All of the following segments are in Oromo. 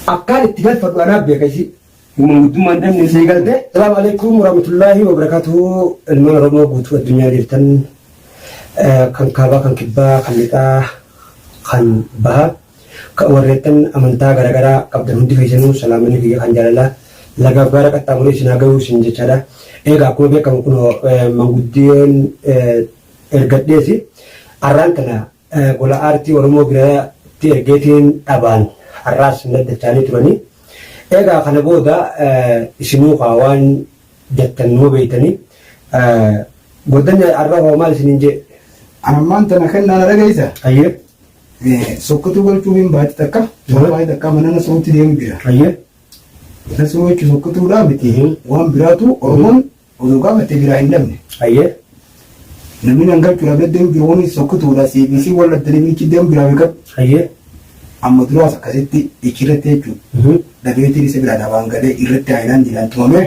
Akkaan itti galfadhu anaaf beeka isii. Manguddummaan dhabne. Sii galtee? Salaamu alaikum warahmatullaahi wabarakatuhu. Ilmaan Oromoo guutuu addunyaa jirtan kan kaabaa, kan kibbaa, kan lixaa, kan bahaa, kan warreettan amantaa garaagaraa qabdan hundi keessanuu salaamanni kiyya kan jaalalaa lagaaf gaara qaxxaamuree isin haa gahuu isin jechaadha. Egaa akkuma beekamu kunoo manguddiyoon ergadheesi arraan tana Gola aartii Oromoo biratti ergeetiin dhabaan har'aas naddachaanii turanii. Egaa kana booda isinuu kaa waan jettan numa beeytanii. Goddanya har'a hoo maal isiniin jee? An ammaan tana kennaa na dhageessa. Ayyee. Sokkotuu galchuuf hin baati takka. Baay'ee takka mana Nasruutti deemu jira. Ayyee. Nasruu jechuun sokkotuudhaa miti. Waan biraatu Oromoon Odoo gaafatte biraa hin dhabne. Hayyee. Namni nan galchuudhaaf deddeemu jiru kunis sokkutuudha. CBC wal dhabdanii milichi deemu biraa beekadhu. Hayyee. Amma duraas akkasitti ichirratti jechuudha. Dhabeetiin isa biraa dhabaan galee irratti haayinaan diinaan tumamee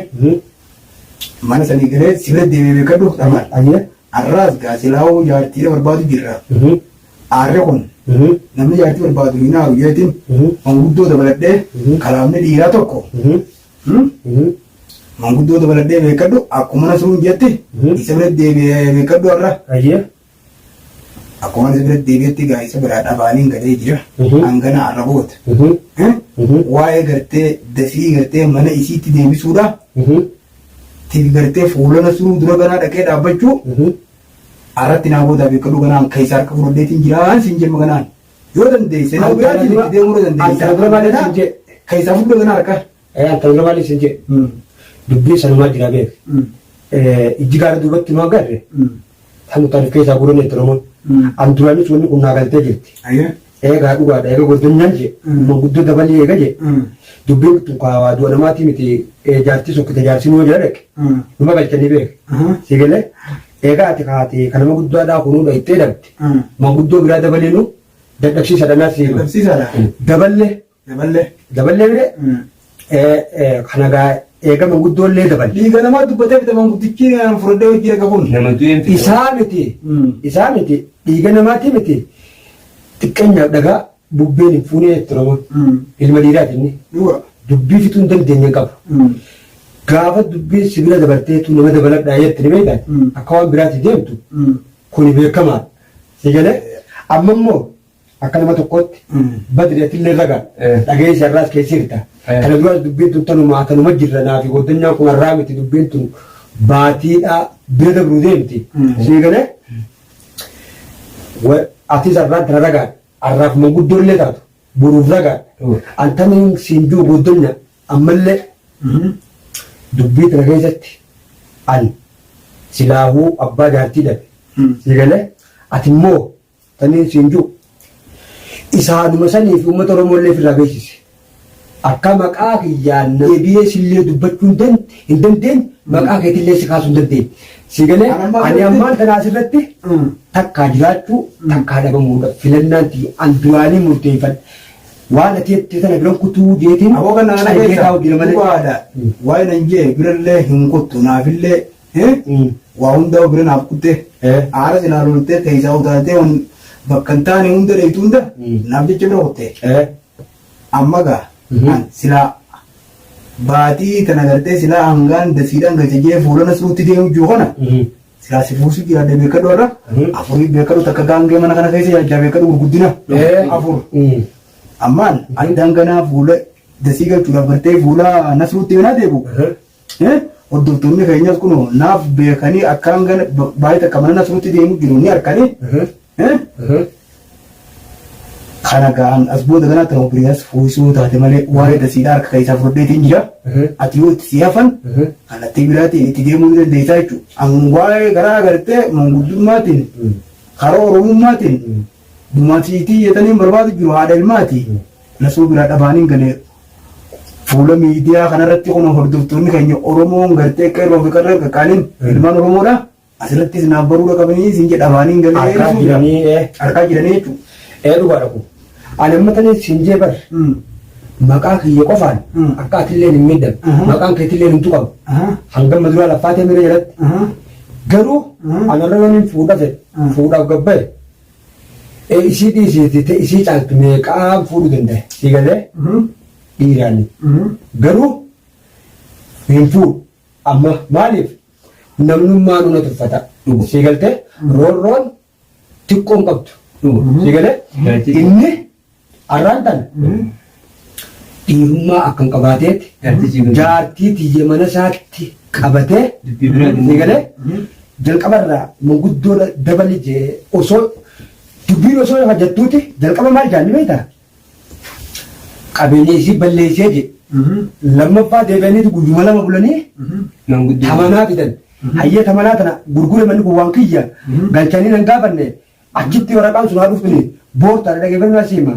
mana sanii galee si bira deemee beekadhu dhabaan. Hayyee. Har'aas gaasilaa'uu jaartiidha barbaadu jirra. Aarri kun namni jaartii barbaadu hin aaru jeetiin manguddoo dabaladhee kalaamni dhiiraa tokko Manguddoo dabaladhee beekadhu akkuma Nasruun jetti isa bira deebi'ee beekadhu har'a. Ayyee. Akkuma isa bira deebi'etti gaa isa biraa dhabaaniin galee jira. Hangana har'a booda. Waa'ee gartee dasii gartee mana isiitti deebisuudha. Tiif gartee fuula Nasruu dura ganaa dhaqee dhaabbachuu. Har'atti naa boodaa beekadhu ganaan keessa harka fudhadheetiin jiraan siin jennu ganaan. Yoo dandeesse nama biraatiin itti deemuu dandeessa. Antana dura maaliif siin jee? Keessaa fudhu ganaa harka. Antana dura maaliif siin jee? Dubbii sanumaa jira beek. Ijji gaara duubatti nu agarre. Tan nuti of keessaa guuran jetti Oromoon. An duraanis wanni kun naa galtee jirti. Eegaa dhugaadha eega gordonyaan jee. Manguddoo dabalii eega jee. Dubbiin tun kaawaa du'a namaatii miti jaartii sokkite jaarsi numa jala dhaqe. Numa galchanii beek. Si galee eegaa ati kaate kan nama guddaadhaa kunuu dhayxee dhabde. Manguddoo biraa dabaleenu dadhabsiisaadha naa si Dadhabsiisaadha. Daballee. Daballee. Daballee bire kana gaa eega manguddoollee daballe. Dhiiga namaa dubbatee bita manguddichi fudhadhee hojii erga kun. Nama du'een fida. Isaa miti. Isaa miti dhiiga namaatii miti xiqqeenyaaf dhagaa bubbeen hin fuunee jetti Oromoon. Ilma dhiiraati inni. Dhuga. Dubbii fixuu hin dandeenye hin qabu. Gaafa dubbiin sibila dabarteetu nama dabaladhaa jette ni beektaa? Akka waan biraati deemtu kuni beekamaadha. Si galee amma immoo akka nama tokkootti badri atillee ragaa dhageessi har'aas keessa jirta. Kana duraas dubbiin tun tanuma tanuma jirra naafi goddanyaan kun har'aa miti dubbiin tun baatiidhaa bira dabruu deemti. Si galee atis har'aan tana ragaa har'aaf manguddoollee taatu boruuf ragaa antaniin siin jiru goddanya ammallee dubbii tana keessatti an silaahuu abbaa jaartii dhabe. Si galee ati immoo taniin siin jiru isaanuma sanii fi uummata Oromoo illee ofirraa beeksise. Akka maqaa kiyyaan deebi'ee sillee dubbachuu hin dandeenye maqaa keetillee si kaasuu hin dandeenye. Si galee ani ammaan tana asirratti takkaa jiraachuu takkaa dhabamuudha filannaan tiyya an duraanii murteeffadhe. Waan ati jette tana biran kutuu jeetiin Aboo kan na callee dhageessa. taa'u jira malee. Dhugaadha. Waa'ee nan jee birallee hin kuttu naafillee waa hundaa bira naaf kutte. Aara silaa loltee keessaa utaaltee wan bakka hin taane hunda dheeytu hunda naaf jecha bira kutte. Amma gaa an silaa baatii tana gartee silaa hangaan dasiidhaan galche jee fuula nasruutti deemu jiru kana Silaa si fuusu jiraadhe beekadhu har'a. Afurii beekadhu takka gaangee mana kana keessa jiraachaa beekadhu gurguddina. Afur. Ammaan addaan ganaa fuula dasii galchuudhaaf gartee fuula nasruutti ganaa deebu. Hordoftoonni keenyas kunoo naaf beekanii akkaan gana baay'ee takka mana nasruutti deemu jiru ni arkanii. Kana ga'an as booda ganaa ta'u biriyaas fuusuu taate malee waa'ee dasiidhaa harka keessaa fudhadheetiin jira. Ati yoo itti si hafan kallattii biraatiin itti deemuu ni dandeessaa jechuudha. An waa'ee karaa agartee manguddummaatiin karaa oromummaatiin dumaatiitii jetanii barbaadu jiru haadha ilmaati. Nasuu biraa dhabaaniin galee fuula miidiyaa kanarratti kun hordoftoonni keenya Oromoon gartee qeerroo fi qarreen qaqqaaliin ilmaan Oromoodha. Asirrattis naaf baruudha qabanii siin jedha afaaniin galee Harkaa jechuudha. jiranii ee. Harkaa jiranii jechuudha. Ee dhugaadha kun. Ani amma tani siin jee bar maqaa kiyya qofaan akka atilleen hin miidhamne maqaan keetilleen hin tuqamu. Hangam duraa laffaatee miira jalatti. Garuu anarra yoon hin fuudha fedhe fuudhaaf gabbaye isii dhiisiiti isii caaltu meeqaan fuudhuu danda'e. Sii galee? Dhiiraani. Garuu hin fuudhu. Amma maaliif namnummaan una tuffata. Sii galtee roorroon xiqqoo hin qabdu. Sii galee inni arraan tan dhiirummaa akkan qabaateetti jaartii tiyya mana isaatti qabatee sii galee jalqabarraa manguddoo dabali jee osoo dubbiin osoo jettuuti jalqaba maal jaanni beektaa? Qabeenya isii balleessee jedhe. Lammaffaa deebi'aniitu guyyuma lama bulanii Manguddoo. tamanaa fidan. Hayyee tamanaa tana gurgure manni kun waan kiyya galchanii nan gaafanne achitti waraqaan sun haa dhuftuni boortaadha dhageeffannaa siima.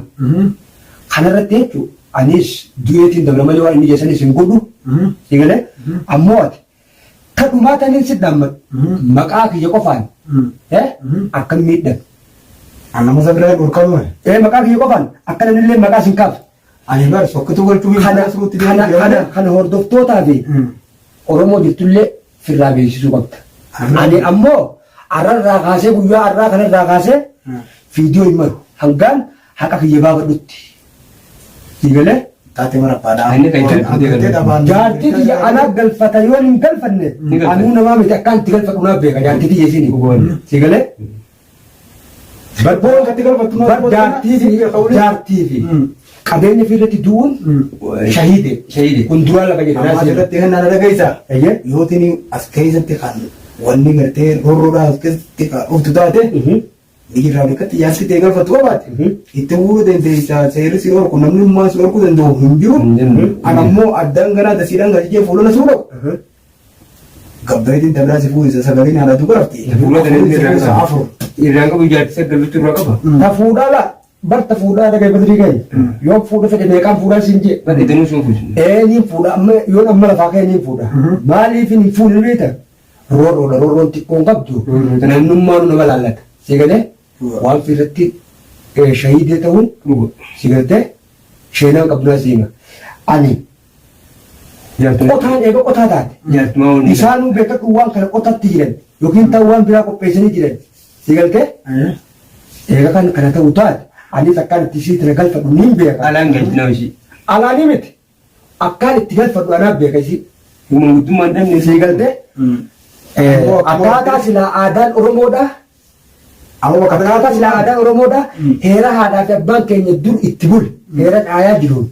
Kanarratti jechuun anis du'eetiin dabra malee waan inni jeessanis hin godhu. Si galee ammoo ati ta dhumaa taniin si dhaammadhu maqaa kiyya qofaan akka miidhan. Nama sabirraa dhorkamuu. Maqaa kiyya qofaan akka namni maqaa sin kaafu. Ani bar sokkitu galchuu hin Kana kana kana kana hordoftootaa fi Oromoo jirtullee firraa beeksisuu qabda. Ani ammoo arrarraa kaasee guyyaa arraa kanarraa kaasee viidiyoo hin maru hangaan haqa kiyya baafadhutti. Si galee? Taatee mara faadhaa. Inni kan jaartii ta'e Jaartii tiyya anaa galfata yoo hin galfanne Ni galfata. anuu namaa miti akkaan itti galfadhu naaf beeka jaartii tiyya isin. Si galee? Barboon katti galfattu Bar jaartii fi jaartii fi qabeenya fi irratti du'uun shahiide. Shahiide. Kun duraan lafa jedhe Amma asirratti kan na dhageessa. Eeyyee. Yoo tini as keessatti kan wanni gartee rorroodhaa as keessatti kan dhuftu taate ni jirraa beekatti jaartii ta'e galfattu qabaate. Itti guuruu dandeessa seerri si dhorku namni ummaa si dhorkuu danda'u hin jiru. An ammoo addaan ganaa dasiidhaan galchee fuula na suudha'u. Gabbareetiin tabiraan si fuudhisa sagaleen haadha dubarti. Fuula kana inni irraa qaba. Afur. Irraan qabu jaartii sagallutti irraa qaba. Ta fuudhaa laa bar ta fuudhaa dhagee badrii gahi. Yoo fuudha fedhe meeqaan fuudhaa siin jee. Badhe danuu sun fuusu. Ee niin fuudha amma yoon amma lafaa ka'e niin fuudha. Maaliif hin fuudhin beekta? Roorroodha roorroon xiqqoon qabdu. Namnummaan nama laallata. Si galee waan irratti shahiidee ta'uun si galtee sheenaan qabdu naa siima. Ani qotaan eega qotaa taate. Jaartumaa wanni. Isaanuu beekadhu waan kana qotatti jiran yookiin ta'u waan biraa qopheessanii jiran. Si galtee eega kan kana ta'u taate anis akkaan itti isii tana galfadhu niin beeka. Alaan galti nama ishii. Alaanii miti. Akkaan itti galfadhu anaaf beeka isii. Manguddummaan dhabne. Si galtee akkaataa silaa aadaan Oromoodhaa Amma bakka akkaataa silaa aadaan Oromoodhaa heera haadhaa fi abbaan keenya dur itti bule heera caayaa jiruun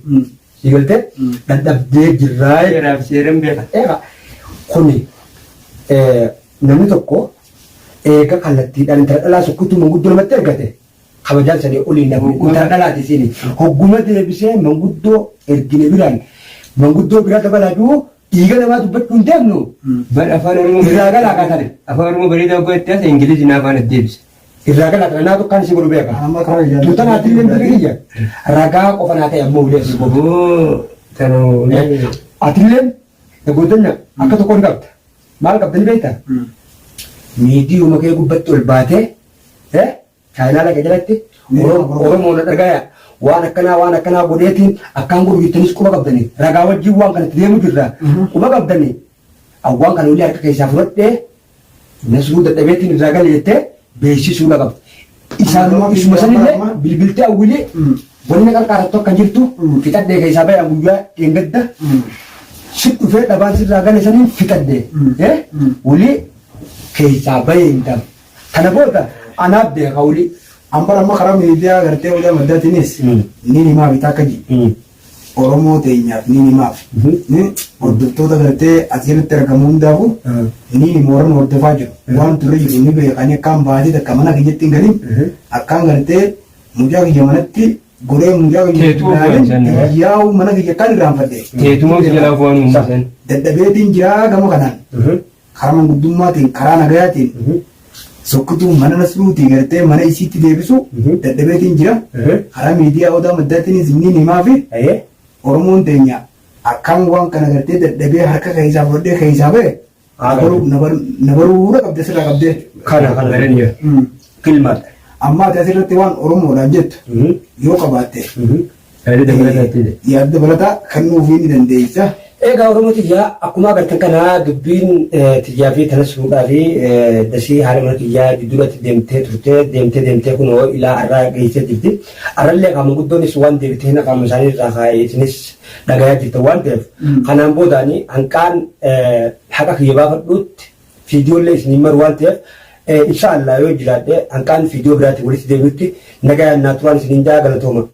si galtee dadhabdee jirraa. Seeraaf seeran beeka. Eega kuni namni tokko eega kallattiidhaan intala dhalaa sokkituu manguddoo namatti ergate kabajaan sanii oliin namni intala dhalaati isiini hogguma deebisee manguddoo ergine biraan manguddoo biraa dabalaa jiru dhiiga namaa dubbachuu hin deemnu Bar afaan Oromoo irraa galaa kaatane afaan Oromoo bareedaa oggaa itti haasa Ingilizii na afaan addeebisa. Irraa galaa kana naatu akkaan isii godhu beeka. Amma karaa ijaan. Tuuta naatillee bira kiyya ragaa qofa naa ta'e ammoo ulee asii qofa. Oboo tanoo. Atilleen gootanya akka tokko ni qabda. Maal qabda ni beektaa? Miidiyuma kee gubbatti ol baatee chaayinaa laga jalatti Oromoo na dhagaya waan akkanaa waan akkanaa godheetiin akkaan godhu jettanis quba qabdanii ragaa wajjin waan kanatti deemu jirra quba qabdanii awwaan kana ulee harka keessaa fudhadhee nasruu dadhabeetiin irraa gale jettee beeksisuu na qabda. Isaan isuma sanillee bilbiltee awwilee wanni na qarqaarattu akka jirtu fixadhee keessaa bayaa guyyaa dheengadda si dhufee dhabaan sirraa gale saniin fixadhee ulii keessaa bahee hin taane. Kana booda anaaf beeka ulii. Amma amma karaa miidiyaa gartee odaa maddaatiinis ni himaa bitaa akka jiru. Oromoo teenyaaf ni himaaf. Hordoftoota gartee asirratti argamu hundaafuu ni hima warra hordofaa jiru. Waan turre jiru ni beekanii akkaan baatee takka mana kiyyatti hin galin akkaan gartee mucaa kiyya manatti godhee mucaa kiyya Teetuu ofumaan isaan yaa'u mana kiyya akkaan irraanfadhe. Teetuma ofii jalaa bu'aan uummatan. Dadhabeetiin jiraa gama kanaan karaa manguddummaatiin karaa nagayaatiin sokkituu mana nasruutii gartee mana isiitti deebisu dadhabeetiin jira. Karaa miidiyaa odaa maddaatiinis ni himaa fi Oromoon teenya akkaan waan kana gartee dadhabee harka keessaa fudhadhee keessaa ba'e na baruudha qabdee sirraa qabdee. Kana kana Baraniya. Filmaadha. Amma ati asirratti waan Oromoodhaan jettu yoo qabaatte Yaada dabalataa itti yaada dabalataa kennuufii ni dandeessa. Egaa Oromoo tiyyaa, akkuma agartan kana dubbiin tiyyaa fi tanas fuudhaa fi dasii haala mana tiyyaa gidduudhatti deemtee turte, deemtee deemtee kunoo ilaa arraa geessee jirti. Arrallee qaama guddoonis waan deebitee hin qaama isaanii irraa kaa'ee isinis dhagayaa jirtan waan ta'eef, kanaan boodaani hanqaan haqa kiyya baafadhuutti fiidiyoollee isiniin maru waan ta'eef, insha Allah yoo jiraadhe hanqaan fiidiyoo biraatiin walitti deebinutti nagayaan naa turaan isiniin jaa, galatooma.